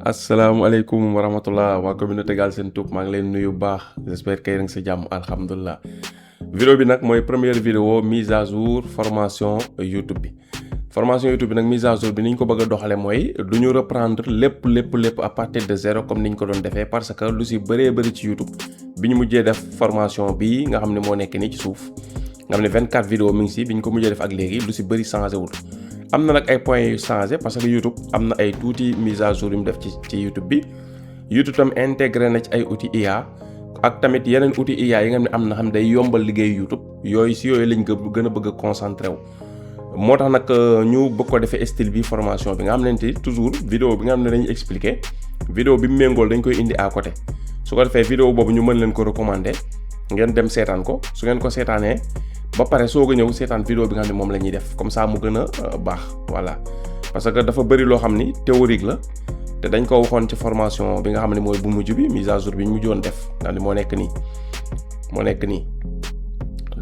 asalaamaaleykum wa rahmatullah waa communauté Galsen Tube maa ngi leen nuyu bu baax j'espère que yéen a ngi si jàmm alhamdulilah. vidéo bi nag mooy première vidéo mise à jour formation YouTube bi bi nag mise à jour bi ni ñu ko bëgg a doxale mooy du ñu reprendre lépp à partir de zéro comme ni ñu ko doon defee parce que lu si bëree bëri ci YouTube bi ñu mujjee def formation bi nga xam ne moo nekk nii ci suuf nga xam ne 24 vidéo mi ngi si bi ñu ko mujjee def ak léegi lu si bëri changé wul. am na nag ay points yu changé parce que YouTube am na ay tuuti mise à jour yu mu def ci YouTube bi YouTube tam intégré na ci ay outils IA ak tamit yeneen outils IA yi nga xam ne xam day yombal liggéeyu YouTube yooyu si yooyu lañ gën a bëgg a concentré wu. moo tax nag ñu bëgg ko defee style bi formation bi nga xam ne toujours vidéo bi nga xam ne dañuy expliquer vidéo bi mu méngool dañ koy indi à côté su ko defee vidéo boobu ñu mën leen ko recommander ngeen dem seetaan ko su ngeen ko seetaanee. ba pare soog a ñëw seetaan vidéo bi nga xam ne moom la ñuy def comme ça mu gën a baax voilà parce que dafa bëri loo xam ni théorique la te dañ ko waxoon ci formation bi nga xam ne mooy bu mujj bi mise à jour bi ñu mujjoon def nga xam ne moo nekk nii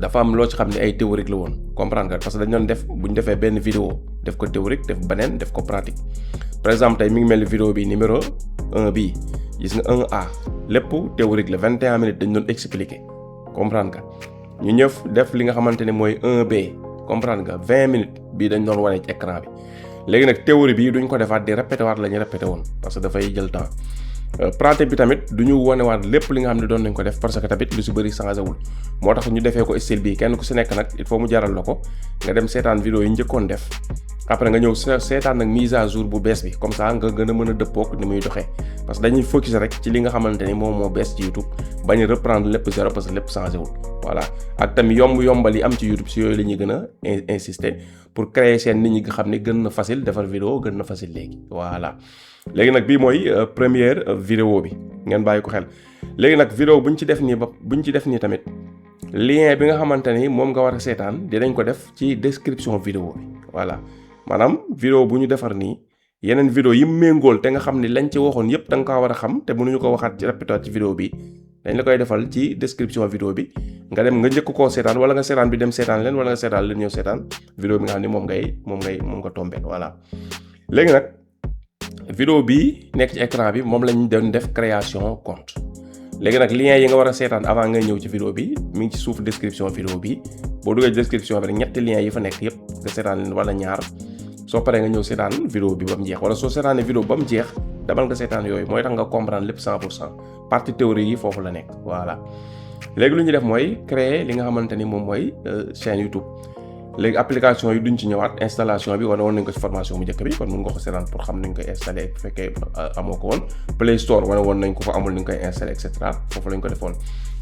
dafa am loo ci xam ne ay théorique la woon comprendre nga parce que dañ doon def bu ñu defee benn vidéo def ko théorique def beneen def ko pratique par exemple tey mi ngi mel ni vidéo bi numéro 1 bii gis nga 1A lépp théorique la 21 minutes dañ doon expliquer comprendre nga. ñu ñëw def li nga xamante ne mooy 1B comprendre nga 20 minutes bii dañ doon wane ci écran bi léegi nag théorie bi duñ ko defaat di répété waat la ñu répété woon parce que dafay jël temps pratique bi tamit du ñu wane waat lépp li nga xam ne doon nañ ko def parce que tamit lu si bëri changé wul moo tax ñu defee ko style bii kenn ku si nekk nag il faut mu jaral la ko nga dem seetaan vidéo yi njëkkoon def après nga ñëw seetaan nag mise à jour bu bees bi comme ça nga gën a mën a dëppook ni muy doxee parce que dañuy focus rek ci li nga xamante ni moom moo bees ci YouTube bañ a reprendre lépp zéro parce que lépp changé wul voilà ak tamit yombal yi am ci YouTube si yooyu la ñuy gën a insister pour créer seen nit ñi nga xam ne gën na facile defar vidéo gën na facile léegi voilà léegi nag bii mooy première vidéo bi ngeen bàyyi ko xel léegi nag vidéo buñ ci def nii tamit lien bi nga xamante ni moom nga war a seetaan dinañ ko def ci description vidéo bi voilà maanaam vidéo bu ñu defar nii yeneen vidéo yi méngool te nga xam ni lañ ci waxoon yépp da nga ko war a xam te mënuñu ko waxaat ci répété ci vidéo bi dañ la koy defal ci description vidéo bi nga dem nga njëkk koo seetaan wala nga seetaan bi dem seetaan leen wala nga seetaan leen ñëw seetaan vidéo bi nga xam ni moom nga tombeel voilà léegi nag vidéo bi nekk ci écran bi moom lañ doon def création compte léegi nag lien yi nga war a seetaan avant ngay ñëw ci vidéo bi mi ngi ci suuf description vidéo bi boo duggee description bi rek ñetti lien yi fa nekk yépp nga seetaan leen wala ñaar soo paree nga ñëw seetaan vidéo bi ba mu jeex wala soo seetaanee vidéo ba mu jeex demal nga seetaan yooyu mooy tax nga comprendre lépp 100% partie théorie yi foofu la nekk voilà léegi lu ñu def mooy créer li nga xamante ni moom mooy chaîne YouTube léegi application yi duñ ci ñëwaat installation bi wane woon nañ ko ci formation bu njëkk bi kon mun nga ko seetaan pour xam nañ koy installé bu fekkee amoo ko woon Play Store wane woon nañ ko fa amul ni nga koy installé et cetera foofu lañ ko defoon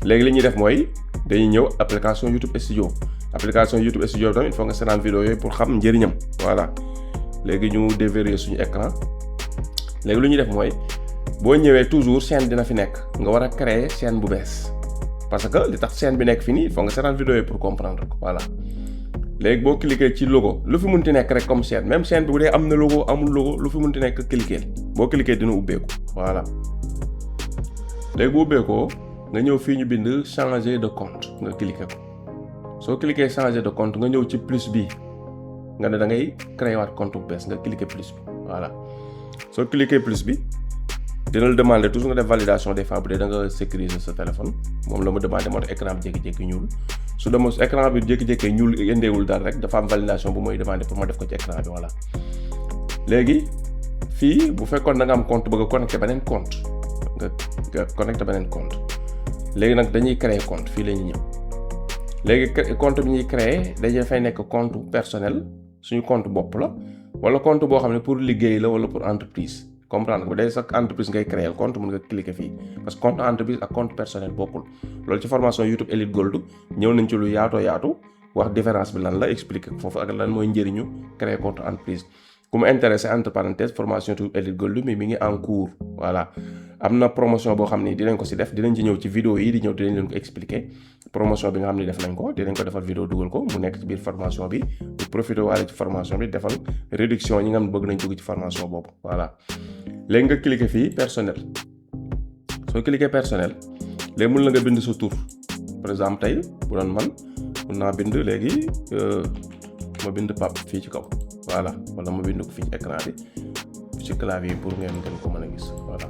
léegi li ñuy def mooy dañuy ñëw application YouTube Studio bi tamit il faut nga seetaan vidéo yooyu pour xam njëriñam voilà léegi ñu déverrouiller suñu écran léegi lu ñuy def mooy boo ñëwee toujours chaîne dina fi nekk nga war a créer chaîne bu bees parce que li tax chaîne bi nekk fi nii il faut nga seetaan vidéo yi pour comprendre ko voilà léegi boo cliquer ci logo lu fi munti nekk rek comme chaîne même chaîne bi bu dee am na logo amul logo lu fi munti nekk cliquer boo cliquer dina ubbeeku voilà léegi bu ubbeekoo nga ñëw fii ñu bind changer de compte nga cliquer ko soo cliquer changer de compte nga ñëw ci plus bi nga ne da ngay créer waat compte bu bees nga cliquer plus bi voilà soo cliquer plus bi dina la demander toujours nga def validation des fois bu dee da nga sécuriser sa téléphone moom la ma demandé moo tax écran bi jékki-jékki ñuul su dee écran bi jékki-jékki ñuul indeewul dara rek dafa am validation bu mooy demandé pour ma def ko ci écran bi voilà. léegi fii bu fekkoon da nga am compte bëgg a connecté beneen compte nga connecté beneen compte léegi nag dañuy créer compte fii la ñuy ñëw léegi compte bi ñuy créer dañuy fay nekk compte personnel suñu compte bopp la wala compte boo xam ne pour liggéey la wala pour entreprise. comprendre nga bu dee sa entreprise ngay créer compte mën nga cliquer fii parce que compte entreprise ak compte personnel bokkul loolu ci formation YouTube Elite Gold ñëw nañ ci lu yaatu wax différence bi lan la expliquer foofu ak lan mooy njëriñu créer compte entreprise ku mu intéressé entre parenthèses formation YouTube Elite Gold mi ngi en cours voilà am na promotion boo xam ni dinañ ko si def dinañ ci ñëw ci vidéo yi di ñëw dinañ leen ko expliquer promotion bi nga xam ni def nañ ko dinañ ko defal vidéo dugal ko mu nekk ci biir formation bi pour profiter waale ci formation bi defal réduction ñi nga xam bëgg nañ dugg ci formation boobu voilà léegi nga cliquer fii personnel soo cliquer personnel léegi mun la nga bind sa tur par exemple tey bu doon man mun naa bind léegi ma bind Pape fii ci kaw voilà wala ma bind ko fii ci écran bi ci clavier pour ngeen gën ko mën a gis voilà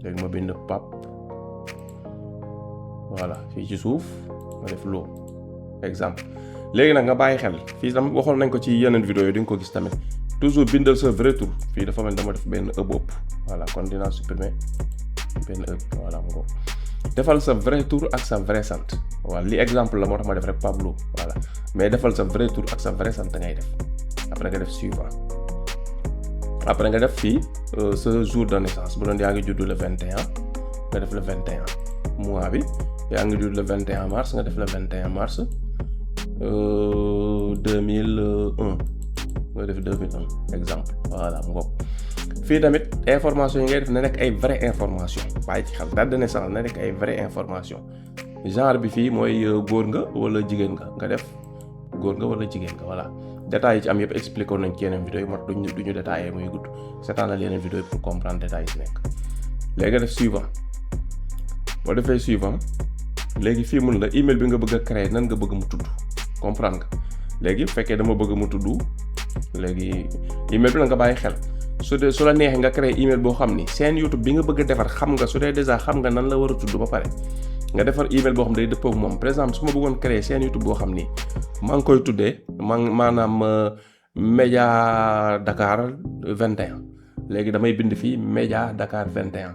léegi ma bind pap voilà fii ci suuf ma def loo exemple léegi nag nga bàyyi xel fii tam waxoon nañ ko ci yeneen vidéo yi di nga ko gis tamit toujours bindal sa vrai tour fii dafa mel dama def benn ëpp voilà kon dinaa supprimer benn ëpp voilà mu ko defal sa vrai tour ak sa vrai sant voilà li exemple la moo tax ma def rek Pablo voilà mais defal sa vrai tour ak sa vrai sant ngay def après nga def suivant après nga def fii sa jour de naissance bu doon yaa ngi judd le 21 nga def le 21 mois bi yaa ngi judd le 21 mars nga def le 21 mars 2001 nga def 2001 exemple voilà mu ngoog fii tamit information yi ngay def na nekk ay vraie information bàyyi ci xel date de naissance na nekk ay vraie information genre bi fii mooy góor nga wala jigéen nga def góor nga wala jigéen nga voilà détails yi ci am yëpp expliqué nañ ci yeneen vidéo yi moo tax duñu détaillé muy gudd seetaanal yeneen vidéo yi pour comprendre détails yi si nekk léegi nga def suivant boo defee suivant léegi fii mun la email bi nga bëgg a créer nan nga bëgg mu tudd comprendre nga léegi bu fekkee dama bëgg mu tudd léegi email bi la nga bàyyi xel su la neexee nga créer email boo xam ni seen YouTube bi nga bëgg a defar xam nga su dee déjà xam nga nan la war a tudd ba pare nga defar email boo xam day dëppoo ak moom par exemple su ma bëggoon créer seen YouTube boo xam ni maa ngi koy tuddee maanaam Média Dakar 21 léegi damay bind fii Média Dakar 21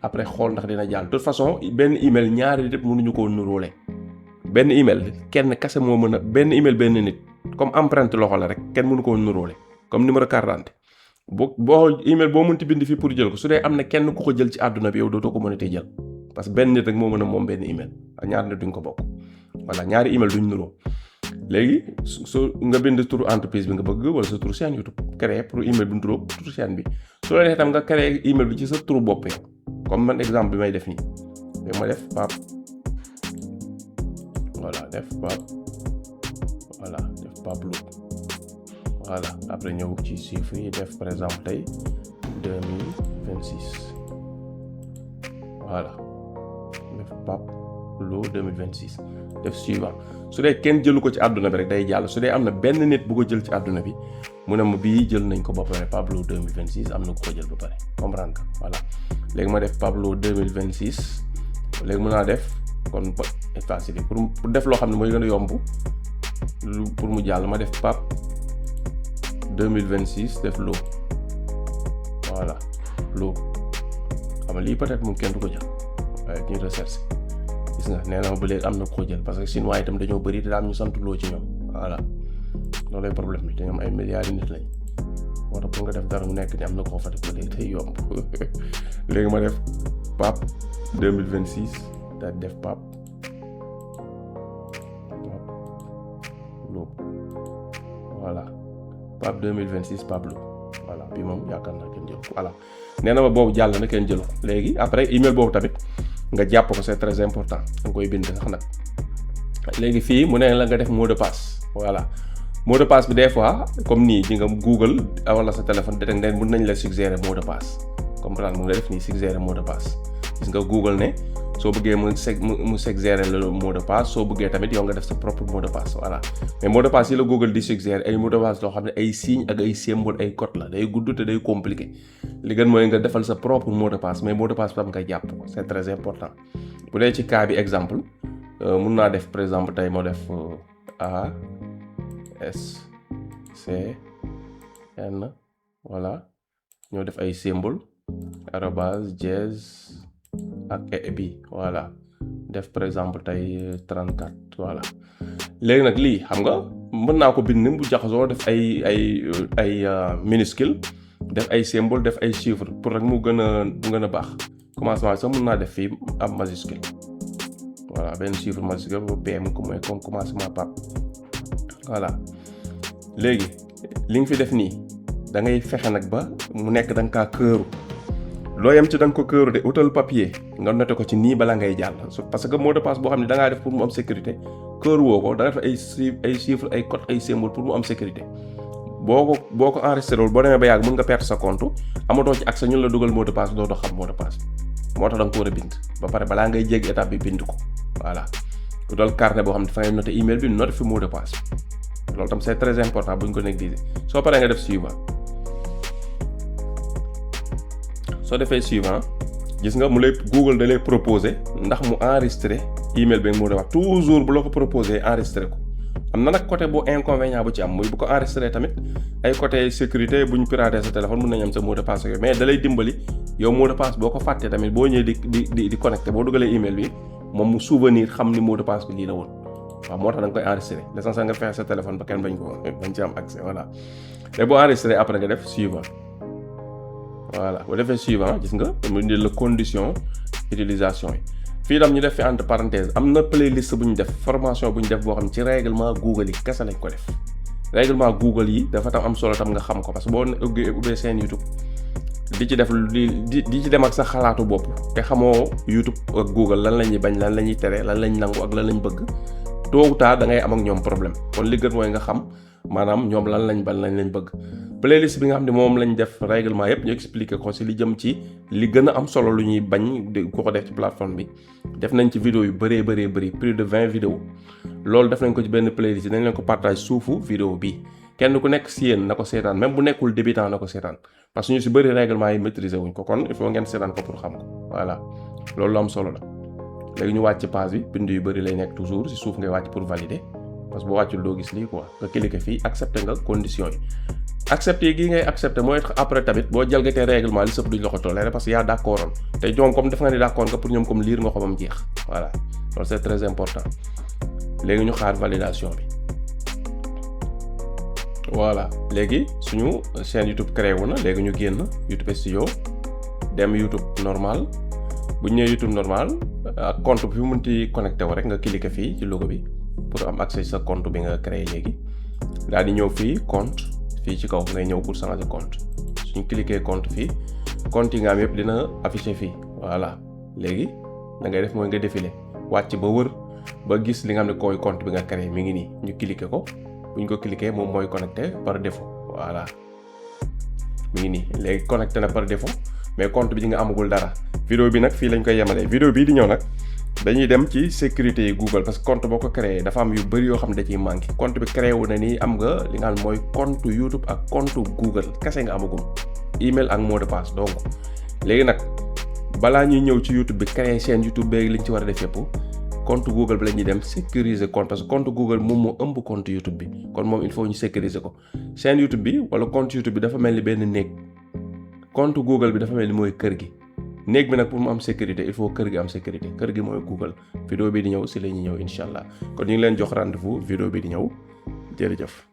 après xool ndax dina jàll de toute façon benn email ñaari nit mënuñu koo nuróole benn email kenn kese moo mën a benn email benn nit comme empreinte loxo la rek kenn mënu koo nuróole comme numéro carte d'identité boo email boo mënti bind fii pour jël ko su dee am na kenn ku ko jël ci àdduna bi yow dootoo ko mënatee jël parce que benn nit rek moo mën a moom benn email ak ñaari nit duñ ko bokk voilà ñaari email duñ nuroo léegi su nga bind turu entreprise bi nga bëgg wala sa turu chaîne YouTube créer pour email bi nuroo turu chaîne bi su la neexee tam nga créer email bi ci sa turu bopp yow comme man exemple bi may def nii léegi ma def Pape voilà def Pape voilà def Pablo voilà après ñëw ci chiffre yi def par exemple tey 2026 voilà def Pablo 2026 def suivant su dee kenn jëlu ko ci àdduna bi rek day jàll su dee am na benn nit bu ko jël ci àdduna bi mu ne ma bii jël nañ ko ba pare Pablo 2026 am na ku ko jël ba pare comprendre nga voilà léegi ma def Pablo 2026 léegi mën naa def kon facile pour def loo xam ne mooy gën a yomb pour mu jàll ma def Pape 2026 def loo voilà loo xam nga lii peut-être moom kenn du ko jël waaye ñu recherche gis nga nee na ma ba léegi am na ko jël parce que chinois itam dañoo bëri te daal ñu sant loo ci ñoom voilà loolu lay problème bi dañoo am ay milliards yi nit lañ moo tax pour nga def dara mu nekk ni am na koo fa def ba léegi day yomb léegi ma def Pape 2026 daal def Pape Lo voilà Pape 2026 Pablo voilà bi moom yaakaar naa kenn jël ko voilà nee na ma boobu jàll na kenn jël ko léegi après email boobu tamit nga jàpp ko c'est très important da nga koy bind sax nag léegi fii mu ne la nga def mot de passe voilà mot de passe bi des fois comme nii di nga Google wala sa téléphone de ne mën nañ la suggérer mot de passe comprendre mu nga def nii suggérer mot de passe gis nga Google ne soo bëggee mu suggérer le mot de passe soo bëggee tamit yow nga def sa propre mot de passe voilà mais mot de passe yi la Google di suggérer ay mot de passe loo xam ne ay signe ak ay symbole ay code la day gudd te day compliqué li gën mooy nga defal sa propre mot de passe mais mot de passe bi tam nga jàpp ko c'est très important bu dee ci cas bi exemple mun naa def par exemple tey moo def A S C N voilà ñoo def ay symbole arobase jazz ak bi voilà def par exemple tey 34 voilà léegi nag lii xam nga mën naa ko bind bu jaxasoo def ay minuscule def ay symbole def ay chiffres pour rek mu gën a baax commencement sax mën naa def fii am majuscule voilà benn chiffre majuscule ba PM ko mooy comme commencement Pape voilà léegi li nga fi def nii da ngay fexe nag ba mu nekk da nga kaa këru loo yem ci da nga ko këru de utal papier nga noté ko ci nii bala ngay jàll parce que mot de passe boo xam ne da ngaa def pour mu am sécurité këru woo ko da nga def ay chiffres ay code ay symbole pour mu am sécurité boo ko enregistré wul boo demee ba yàgg mën nga perdre sa compte amatoo ci accès ñun la dugal mot de passe doo xam mot de passe moo tax da nga ko war a bind ba pare balaa ngay jéggi étape bi bind ko voilà utal carnet boo xam ne dafa ngay noté email bi noté fi mot de passe loolu tam c'est très important bu ñu ko négliger soo paree nga def suivant soo defee suivant gis nga mu lay Google da lay proposer ndax mu enregistrer email bi mot de passe toujours bu la ko proposer enregistrer ko. am na nag côté bu inconvénient bu ci am muy bu ko enregistrer tamit ay côté sécurité bu ñu pirater sa téléphone mën nañu am sa mot de passe yooyu mais da lay dimbali yow mot de passe boo ko fàttee tamit boo ñëwee di connecté boo dugalee email bi moom mu souvenir xam ni mot de passe bi lii la woon. waaw moo tax da nga koy enregistrer l'essentiel nga fexe sa téléphone ba kenn bañ ci am accès voilà mais boo enregistrer après nga def suivant voilà boo defee suivant gis nga mu indi la condition utilisation yi fii tam ñu def fi entre parenthèse am na playlist bu ñu def formation bu ñu def boo xam ci règlement Google yi kese lañ ko def règlement Google yi dafa tam am solo tam nga xam ko parce que boo ubbee seen YouTube di ci def di ci dem ak sa xalaatu bopp te xamoo YouTube ak Google lan la ñuy bañ lan la ñuy tere lan lañ nangu ak lan lañ bëgg tôt ou tard da ngay am ak ñoom problème kon li gën mooy nga xam maanaam ñoom lan lañ bañ lan lañ bëgg. playlist bi nga xam ne moom lañ def règlement yépp ñu expliquer ko ci li jëm ci li gën a am solo lu ñuy bañ di ko def ci plateforme bi def nañ ci vidéo yu bëree plus de 20 vidéos loolu def nañ ko ci benn playlist dañ leen ko partage suufu vidéo bi kenn ku nekk ci yéen na ko seetaan même bu nekkul débutant na ko seetaan parce que ñu ci bëri règlement yi maîtriser wuñ ko kon il faut ngeen seetaan ko pour xam ko voilà loolu lu am solo la. léegi ñu wàcc page bi bind yu bëri lay nekk toujours ci suuf ngay wàcc pour valider parce que boo wàccul doo gis lii quoi nga cliquer fii accepter nga conditions yi accepter gii ngay accepter mooy après tamit boo jalgatee règlement li sëpp duñ la ko toléré parce que yaa d'accord oon te ñoom comme def nga ni d'accord nga pour ñoom comme lire nga ko ba mu jeex voilà loolu c'est très important léegi ñu xaar validation bi voilà léegi suñu chaîne YouTube créé wu na léegi ñu génn YouTube Studio dem YouTube normal bu ñu nee YouTube normal ak compte bi fi mu mënti connecté wu rek nga cliquer fii ci logo bi pour am accès sa compte bi nga créé léegi daal di ñëw fii compte fii ci kaw ngay ñëw pour changer compte suñu cliquer compte fii compte yi nga am yëpp dina affiché fii voilà léegi da ngay def mooy nga défilé wàcc ba wër ba gis li nga xam ne koy compte bi nga créé mi ngi nii ñu cliquer ko bu ñu ko cliquer moom mooy connecté par défaut voilà mi ngi nii léegi connecté na par défaut mais compte bi di nga amagul dara. vidéo bi nag fii lañ koy yemalee vidéo bii di ñëw nag dañuy dem ci sécurité yi Google parce que compte boo ko créé dafa am yu bëri yoo xam ne da ciy manqué compte bi créé wu na nii am nga li nga xam mooy compte YouTube ak compte Google kese nga amagum email ak mot de passe donc léegi nag balaa ñuy ñëw ci YouTube bi créé chaîne YouTube beeg li ñu ci war a def yëpp compte Google bi la ñuy dem sécuriser compte parce que compte Google moom moo ëmb compte YouTube bi kon moom il faut ñu sécuriser ko chaîne YouTube bi wala compte YouTube bi dafa mel ni benn néeg compte Google bi dafa mel ni mooy kër gi. néeg bi nag pour mu am sécurité il faut kër gi am sécurité kër gi mooy Google vidéo bi di ñëw si la ñuy ñëw incha allah kon ñu ngi leen jox rendez-vous vidéo bi di ñëw jërëjëf.